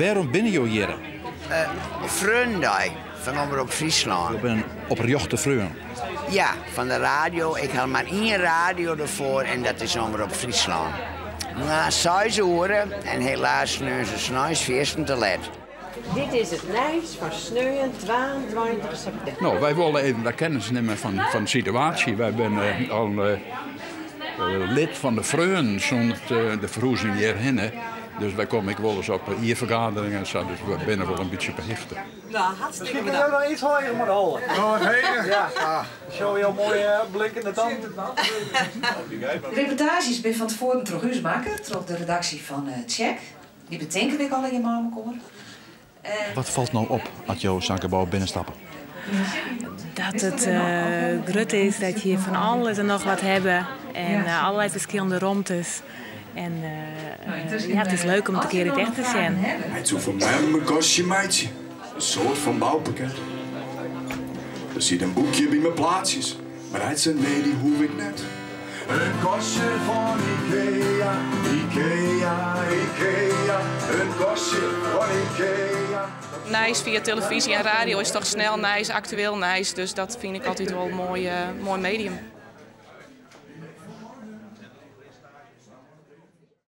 Wêrom binne jo hjir? Freonendei fan Omrop Fryslân. Jo binne in oprjochte freon. Ja, fan de radio. Ik ha mar ien radio derfoar en dat is Omrop Fryslân. Na seis oere en helaas sneons en sneins fierstente let. Dit is it nijs fan sneon 22 septimber. No, wy wolle even wat kennis nimme fan de situaasje. Wy binne al lid fan de Freonen sûnt de ferhûzing hjirhinne. Dus wy komme ek wolris op jierfergaderingen en sa, dus we binne wol in bytsje op 'e hichte. Nou, hartstikke Miskien kin jo noch iets heger mei de holle. Noch wat heger? Ja. Sjogge jo moaie blinkende tanden. De reportaazjes binne fan tefoaren troch ús makke, troch de redaksje fan Tsjek. Dy betinke we ek allegear mei mekoar. Wat falt no op as jo sa'n gebou binnenstappe? Dat it grut is, dat je hjir fan alles en noch wat hawwe en allerlei ferskillende romtes. En ja, it is leuk om it in kear yn it echt te sjen. Hy soe foar mem in kastje meitsje, in soart fan boupakket. Der siet in boekje by mei plaatsjes, mar hy sei nee, dy hoech ik net. In kastje fan Ikea, Ikea, Ikea, in kastje fan Ikea. Nijs fia telefyzje en radio is toch snel nijs, aktueel nijs, dus dat fyn ik altyd wol in moai, moai medium.